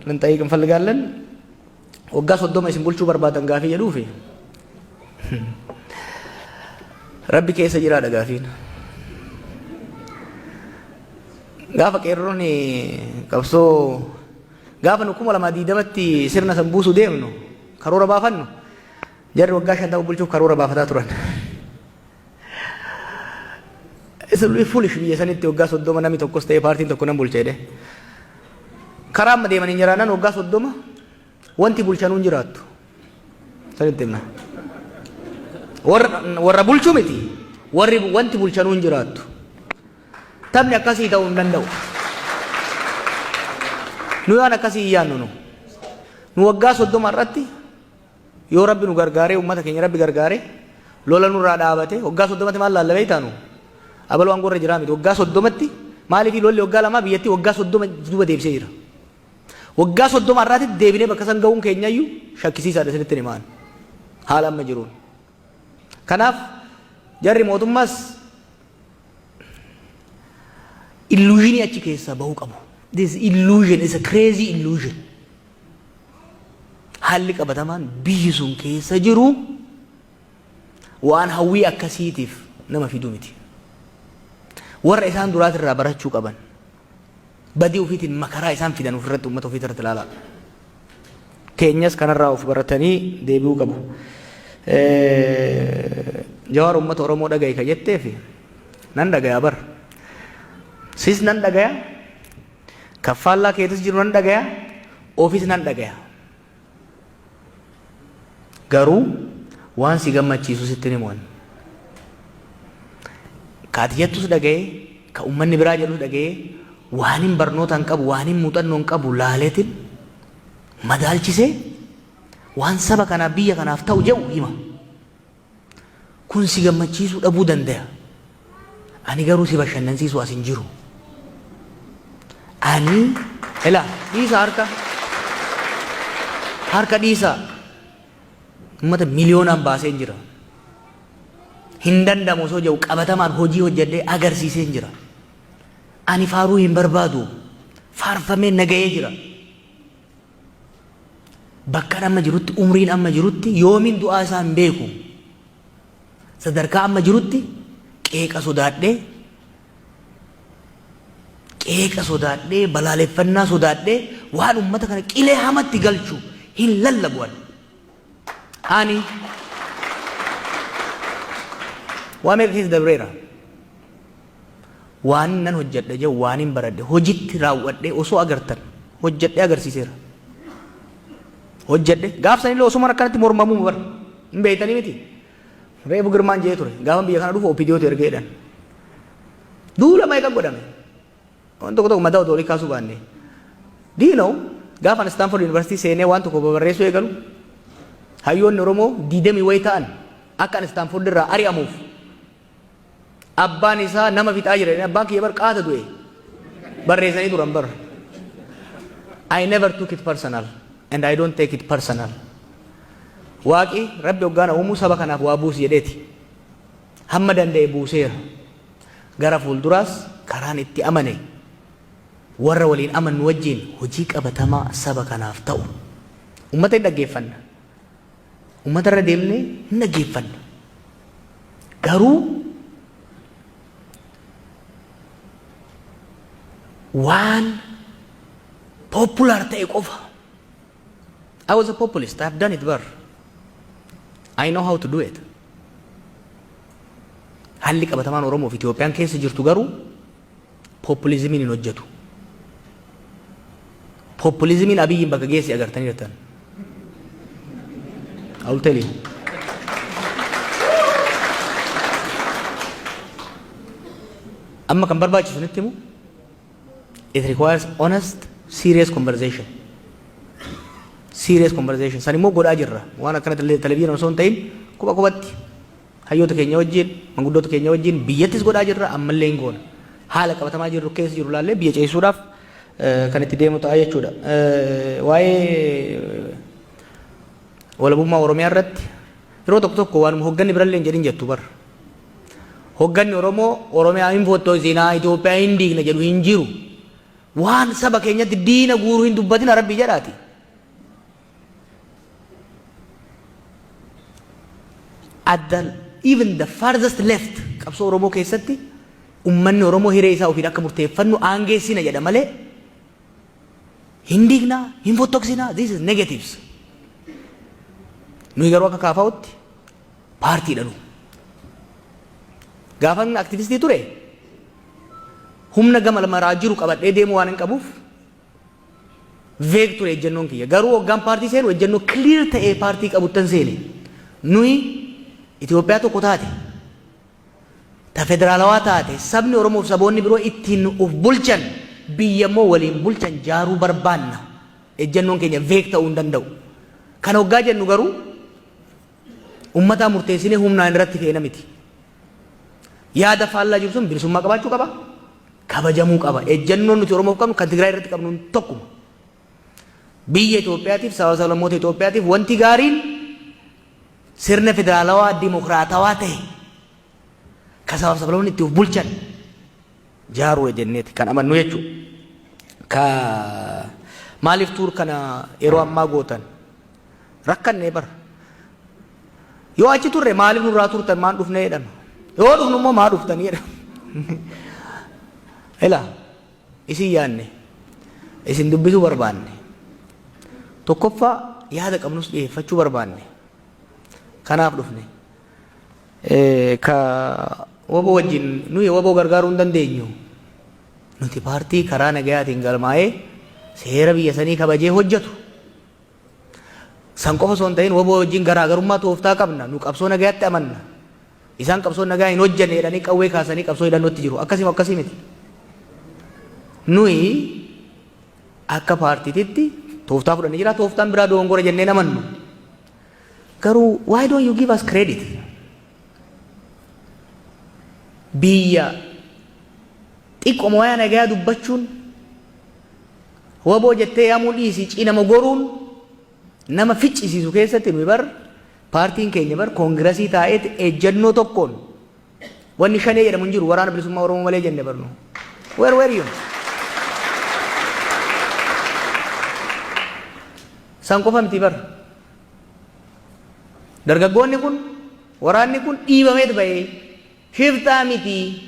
ልንጠይቅ እንፈልጋለን። Waggaa 30 isin bulchuu barbaadan gaafii jedhuufi Rabbi keessa jiraadha gaafiin. Gaafa qeerroon qabsoo gaafa nu 2020tti sirna san buusuu deemnu karoora baafannu jarri waggaa 50 bulchuuf karoora baafataa turan. Isin foolish biyya sanitti waggaa 30 namni tokkos ta'ee paartiin tokko nan bulcha jedhee. Karaa amma deeman hin jiraannan waggaa 30 wanti bulchanuu hin jiraattu. Sanitti himna. Warra bulchuu miti warri wanti bulchanuu hin jiraattu. Taphni akkasii ta'uu hin danda'u. Nu waan akkasii hin yaannu nu. Nu waggaa 30 irratti yoo Rabbi nu gargaaree uummata keenya Rabbi gargaaree lola nurraa dhaabate waggaa 30tti maal laalla beektaa nu? Abaluu aangoo irra jiraa miti waggaa 30tti maaliif lolli waggaa 2 biyyattii waggaa 30 duuba deebisee jira. Waggaa 30 irraatti deebinee bakka san ga'uun keenyayyuu shakkisiisaadha isinitti himaan haala amma jiruun. Kanaaf jarri mootummaas illuushinii achi keessaa bahuu qabu. This illusion is a crazy illusion. Haalli qabatamaan biyyi sun keessa jiru waan hawwii akkasiitiif nama fidu miti. Warra isaan duraatirraa barachuu qaban. Badii ofiitiin makaraa isaan fidan ofirratti uummata ofiitirratti ilaalaa. Keenyas kanarraa of baratanii deebi'uu qabu. Jawaar uummata Oromoo dhaga'i ka jetteefi nan dhagaya bar. Sis nan dhagaya. Kan faallaa keetis jiru nan dhagaya, ofis nan dhagaya. Garuu waan si gammachiisu sitti hin himu ani. Ka ati jettus dhaga'ee, ka ummanni biraa jedhus dhaga'ee, waanin barnootaan qabu, waanin muuxannoon qabu laaleetin madaalchisee waan saba kanaaf biyya kanaaf ta'u jedhu hima. Kun si gammachiisuu dhabuu dandaya. Ani garuu si bashannansiisuu as hin jiru. Ani ilaa dhiisa harka harka dhiisaa uummata miliyoonaan baasee hin jira. Hin danda'amu osoo jedhu qabatamaan hojii hojjedhee agarsiisee hin jira. Ani faaruu hin barbaadu. Faarfamee nagahee jira. Bakkan amma jirutti, umriin amma jirutti yoomin du'aa isaa hin beeku. Sadarkaa amma jirutti qeeqa sodaadhee, qeeqa sodaadhee, balaaleffannaa sodaadhee waan ummata kana qilee hamatti galchu hin lallabu ani. Ani waa meeqa keessa dabreera. Waanin nan hojjedha jedhu waanin baradhe hojitti raawwadhee osoo agartan hojjedhee agarsiiseera. Hojjedhe gaaf sanillee osuma akkanatti mormamuu bar hin beektanii miti. Reefu Girmaan jedhee ture gaafa biyya kana dhufu OPDOtu ergee jedhan. Duula meeqa godhame. Waan tokko tokko mataa otoo olii kaasuu baanne. Do you know gaafa ani Stanford University seenee waan tokko babarreessuu eegalu hayyoonni Oromoo diidamii wayi ta'an akka ani Stanford irraa ari'amuuf Abbaan isaa nama fixaa jira jedhanii abbaan kiyya bar qaata du'e. Barreessanii turan bar. I never took it personal and I don't take it personal. Waaqi Rabbi hoggaana uumuu saba kanaaf waa buusi jedheeti. Hamma danda'e buuseera. Gara fuulduraas karaan itti amane warra waliin amannu wajjin hojii qabatamaa saba kanaaf ta'u. Uummata hin dhaggeeffanna. Uummata irra deemnee hin dhaggeeffanna. Garuu waan popular ta'e qofa. I was a populist. I have done it bar. I know how to do it. Haalli qabatamaan Oromoo fi Itoophiyaan keessa jirtu garuu populizimiin hin hojjetu. Populizimiin Abiyyiin bakka geessi agartanii jirtan. I will tell you. Amma kan barbaachisu nitti himu it requires honest, serious conversation. Serious conversation. San immoo godhaa jirra. Waan akkana televizyiina osoo hin ta'in quba qubatti hayyoota keenya wajjin, manguddoota keenya wajjin biyyattis godhaa jirra, ammallee hin goona. Haala qabatamaa jirru keessa jiru laallee biyya ceesisuudhaaf kan itti deemu ta'a jechuudha. Waa'ee walabummaa Oromiyaa irratti yeroo tokko tokko waanuma hogganni birallee hin jedhin jettu bar. Hogganni Oromoo Oromiyaa hin fottoosinaa Itoophiyaa hin diigna jedhu hin jiru. Waan saba keenyatti diina guuruu hin dubbatina Rabbii jedhaati. At the even the farthest left qabsoo Oromoo keessatti ummanni Oromoo hiree isaa ofiin akka murteeffannu aangeessina jedha malee hin diignaa, hin fottoqsinaa, this is negatives. Nuyi garuu akka kaafaa'utti paartiidha nu. Gaafan aktivistii ture humna gama maraa jiru qabadhee deemuu waan hin qabuuf vague ture ejjennoon kiyya. Garuu hoggaan paartii seenu ejjennoo clear ta'ee paartii qabuttan seene. Nuyi Itoophiyaa tokko taate, ta federaalawaa taate, sabni Oromoo fi saboonni biroo ittiin of bulchan, biyya immoo waliin bulchan jaaruu barbaanna. Ejjennoon keenya vague ta'uu hin danda'u. Kana hoggaa jennu garuu ummataa murteessinee humnaan irratti feena miti. Yaada faallaa jiru sun bilisummaa qabaachuu qaba. Kabajamuu qaba. Ejjennoon nuti Oromoof qabnu kan Tigraay irratti qabnu tokkuma. Biyya Itoophiyaatiif, saba sablammoota Itoophiyaatiif wanti gaariin sirna federaalawaa dimokiraatawaa ta'e kan sabaaf sablammoonni itti of bulchan jaaruudha jenneeti kan amannu jechuudha. Ka maaliif tuur kana yeroo ammaa gootan rakkannee bara. Yoo achi turre maaliif nurraa turtan, maan dhufnee jedhama. Yoo dhufnu immoo maa dhuftanii jedhama. Ila isin yaanne, isin dubbisuu barbaanne. Tokkoffaa, yaada qabnus dhiyeeffachuu barbaanne. Kanaaf dhufne. Ka waboo wajjin, nuyi waboo gargaaruu hin dandeenyu. Nuti paartii karaa nagayaatiin galmaa'ee seera biyya sanii kabajee hojjetu. San qofa osoo hin ta'in, waboo wajjin garaagarummaa tooftaa qabna. Nu qabsoo nagayaatti amanna. Isaan qabsoo nagaa hin hojjenne jedhanii qawwee kaasanii qabsoo hidhannootti jiru. Akkasii akkasii miti. Nuyi akka paartiititti tooftaa fudhannee jira. Tooftaan biraa dogongora jennee amannu. Garuu why don't you give us credit? Biyya xiqqoma wayaa nagayaa dubbachuun, waboo jettee yaamuu dhiisii, cinama goruun nama ficcisiisu keessatti, nuyi bar paartiin keenya bar koongirasii taa'eeti ejjennoo tokkoon wanni shanee jedhamu hin jiru, Waraana Bilisummaa Oromoo malee jenne barnu. Where were you? San qofa miti bar. Dargaggoonni kun, waraanni kun dhiibameet bahee, shiftaa miti.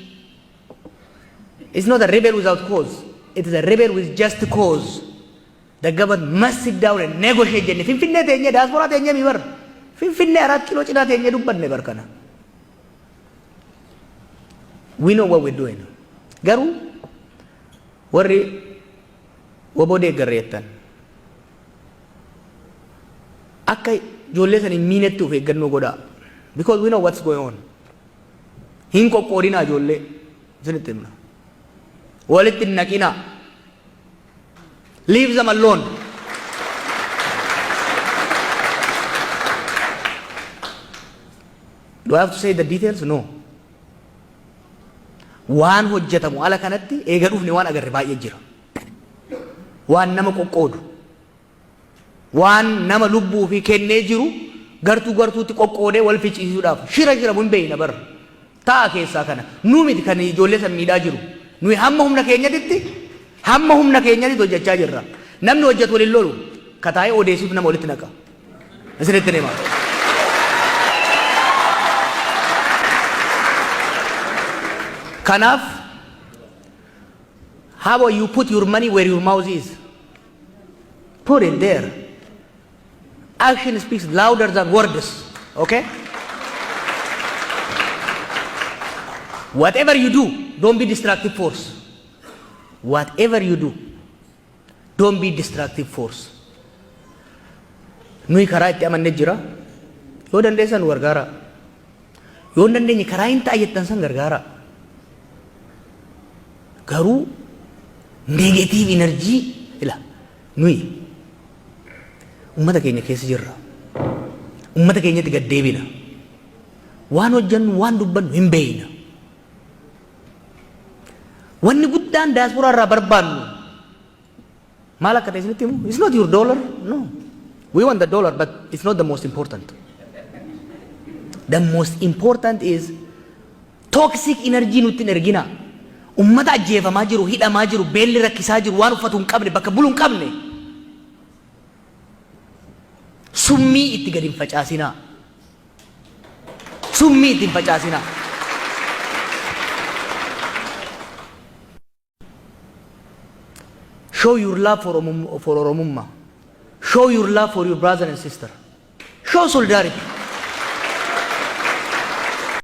It's not a rebel without cause. It is a rebel with just cause. The government must sit down and negotiate jenne. Finfinnee teenyee, diaspora teenyee mi bar. Finfinnee Arat Kiloo cinaa teenyee dubbanne bar kana. We know what we're doing. Garuu warri waboo deeggarreettan akka ijoollee san hin miinetti of eeggannoo godhaa. Because we know what's going on. Hin qoqqoodinaa ijoollee, isinitti himna. Walitti hin naqinaa. Leave them alone. Do I have to say the details? No. Waan hojjetamu ala kanatti eega dhufne waan agarre baay'ee jira. Waan nama qoqqoodu. Waan nama lubbuu fi kennee jiru gartuu gartuutti qoqqoodee wal ficcisiisuudhaaf shira shiramu hin beeyna bara. Ta'a keessaa kana. Nu miti kan ijoollee san miidhaa jiru. Nuyi hamma humna keenyatitti hojjechaa jirra. Namni hojjetu waliin lolu, ka taa'ee odeessuuf nama walitti naqa. Isinitti hima. Kanaaf, how about you put your money where your mouth is? Put it there. Action speaks louder than words. Okay? Whatever you do, don't be destructive force. Whatever you do, don't be destructive force. Nuyi karaa itti amanne jira. Yoo dandeessan nu gargaara. Yoo hin dandeenye, karaa hin ta'a jettan san gargaara. Garuu negative energy, ila nuyi ummata keenya keessa jirra. Ummata keenyatti gad deebina. Waan hojjennu, waan dubbannu hin beeyna. Wanni guddaan daasporaa irraa barbaannu maal akka ta'e isinitti himu? It's not your dollar. No. We want the dollar, but it's not the most important. The most important is toxic energy nutti hin ergina. Ummata ajjeefamaa jiru, hidhamaa jiru, beelli rakkisaa jiru, waan uffatu hin qabne, bakka bulu hin qabne. Summii itti gadi hin facaasinaa. Summii itti hin facaasinaa. Show your love for Oromummaa. Show your love for your brother and sister. Show solidarity.